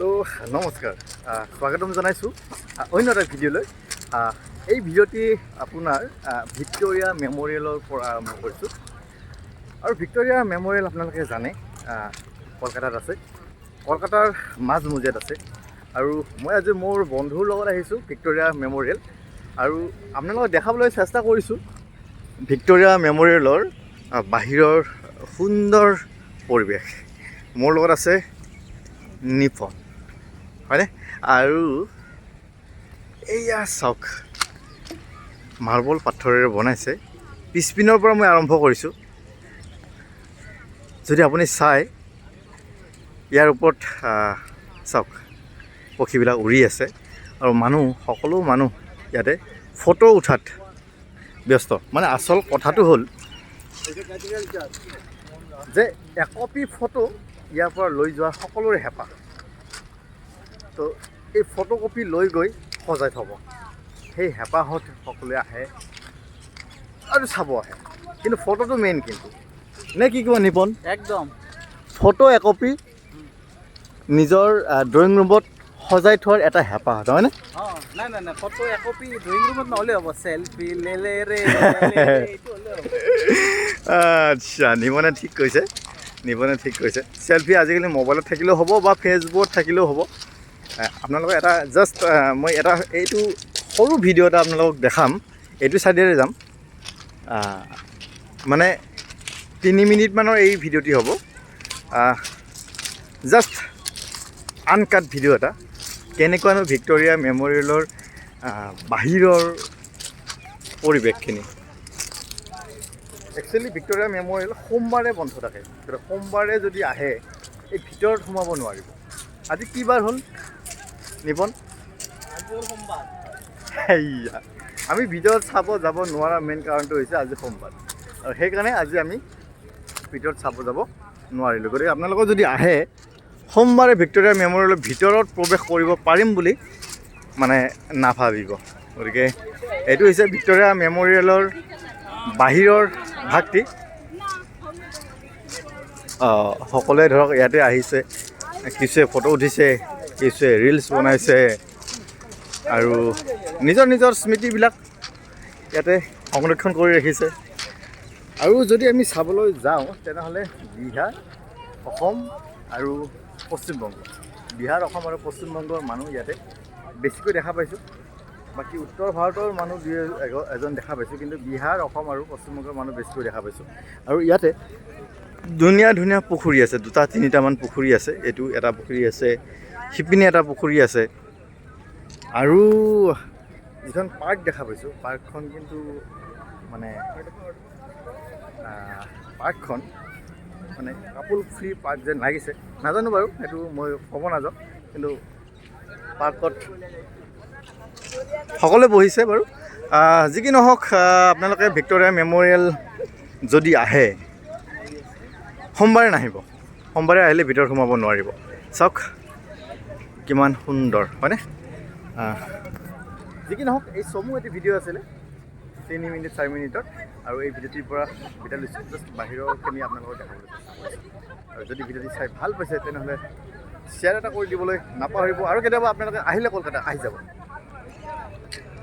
তো নমস্কাৰ, স্বাগতম জনাইছোঁ অন্য এটা ভিডিঅ'লৈ। এই ভিডিঅ'টি আপোনাৰ ভিক্টৰিয়া মেম'ৰিয়েলৰ পৰা আৰম্ভ কৰিছোঁ। আৰু ভিক্টৰিয়া মেম'ৰিয়েল আপোনালোকে জানে, কলকাতাত আছে, কলকাতাৰ মাজমজিয়াত আছে। আৰু মই আজি মোৰ বন্ধুৰ লগত আহিছোঁ ভিক্টৰিয়া মেম'ৰিয়েল আৰু আপোনালোকক দেখাবলৈ চেষ্টা কৰিছোঁ ভিক্টৰিয়া মেম'ৰিয়েলৰ বাহিৰৰ সুন্দৰ পৰিৱেশ। মোৰ লগত আছে নিপন, হয়নে? আৰু এইয়া চাওক, মাৰ্বল পাথৰেৰে বনাইছে। পিছপিনৰ পৰা মই আৰম্ভ কৰিছোঁ। যদি আপুনি চায়, ইয়াৰ ওপৰত চাওক, পক্ষীবিলাক উৰি আছে আৰু মানুহ, সকলো মানুহ ইয়াতে ফটো উঠাত ব্যস্ত। মানে আচল কথাটো হ'ল যে একপি ফটো ইয়াৰ পৰা লৈ যোৱাৰ সকলোৰে হেঁপাহ। তো এই ফটোকপি লৈ গৈ সজাই থ'ব, সেই হেঁপাহত সকলোৱে আহে আৰু চাব আহে। কিন্তু ফটোটো মেইন কিন্তু, নে কি কোৱা নিপন? একদম। ফটো একপি নিজৰ ড্ৰয়িং ৰুমত সজাই থোৱাৰ এটা হেঁপাহ, নহয়নে? অঁ, নাই নাই নাই, ফটো একপি ড্ৰয়িং ৰুমত নহ'লে হ'ব, চেলফি লেলে ৰে লেলে ৰে, এইটো হ'লে হ'ব। আচ্ছা, নিপনে ঠিক কৈছে, নিপনে ঠিক কৈছে। চেলফি আজিকালি মোবাইলত থাকিলেও হ'ব বা ফেচবুকত থাকিলেও হ'ব। আপোনালোকে এটা জাষ্ট মই এটা এইটো সৰু ভিডিঅ' এটা আপোনালোকক দেখাম। এইটো চাইডেৰে যাম। মানে 3 মিনিটমানৰ এই ভিডিঅ'টি হ'ব, জাষ্ট আনকাট ভিডিঅ' এটা, কেনেকুৱানো ভিক্টৰিয়া মেম'ৰিয়েলৰ বাহিৰৰ পৰিৱেশখিনি। একচুৱেলি ভিক্টৰিয়া মেম'ৰিয়েল সোমবাৰে বন্ধ থাকে। গতিকে সোমবাৰে যদি আহে, এই ভিতৰত সোমাব নোৱাৰিব। আজি কি বাৰ হ'ল নিপন? আজি হ'ল সোমবাৰ। সেয়া আমি ভিতৰত চাব যাব নোৱাৰাৰ মেইন কাৰণটো হৈছে আজি সোমবাৰ আৰু সেইকাৰণে আজি আমি ভিতৰত চাব যাব নোৱাৰিলোঁ। গতিকে আপোনালোকৰ যদি আহে, সোমবাৰে ভিক্টৰিয়া মেম'ৰিয়েলৰ ভিতৰত প্ৰৱেশ কৰিব পাৰিম বুলি মানে নাভাবিব। গতিকে এইটো হৈছে ভিক্টৰিয়া মেম'ৰিয়েলৰ বাহিৰৰ ভাগটি। সকলোৱে ধৰক ইয়াতে আহিছে, কিছুৱে ফটো উঠিছে, কিছুৱে ৰিলচ বনাইছে আৰু নিজৰ নিজৰ স্মৃতিবিলাক ইয়াতে সংৰক্ষণ কৰি ৰাখিছে। আৰু যদি আমি চাবলৈ যাওঁ, তেনেহ'লে বিহাৰ, অসম আৰু পশ্চিমবংগ, বিহাৰ, অসম আৰু পশ্চিমবংগৰ মানুহ ইয়াতে বেছিকৈ দেখা পাইছোঁ। বাকী উত্তৰ ভাৰতৰ মানুহ দুই এজন দেখা পাইছোঁ, কিন্তু বিহাৰ, অসম আৰু পশ্চিমবংগৰ মানুহ বেছিকৈ দেখা পাইছোঁ। আৰু ইয়াতে ধুনীয়া ধুনীয়া পুখুৰী আছে, দুটা তিনিটামান পুখুৰী আছে। এইটো এটা পুখুৰী আছে, সিপিনে এটা পুখুৰী আছে। আৰু যিখন পাৰ্ক দেখা পাইছোঁ, পাৰ্কখন কিন্তু মানে পাৰ্কখন মানে কাপল ফ্ৰী পাৰ্ক যেন লাগিছে। নাজানো বাৰু, সেইটো মই ক'ব নাযাওঁ। কিন্তু পাৰ্কত সকলোৱে বহিছে বাৰু। যি কি নহওক, আপোনালোকে ভিক্টৰিয়া মেম'ৰিয়েল যদি আহে, সোমবাৰে নাহিব। সোমবাৰে আহিলে ভিতৰত সোমাব নোৱাৰিব। চাওক কিমান সুন্দৰ, হয়নে? যি কি নহওক, এই চমু এটি ভিডিঅ' আছিলে 3 মিনিট 4 মিনিটত আৰু এই ভিডিঅ'টিৰ পৰা বিদায় লৈছোঁ। জাষ্ট বাহিৰৰখিনি আপোনালোকক দেখাবলৈ চেষ্টা কৰিছোঁ। আৰু যদি ভিডিঅ'টি চাই ভাল পাইছে, তেনেহ'লে শ্বেয়াৰ এটা কৰি দিবলৈ নাপাহৰিব। আৰু কেতিয়াবা আপোনালোকে আহিলে কলকাতা আহি যাব।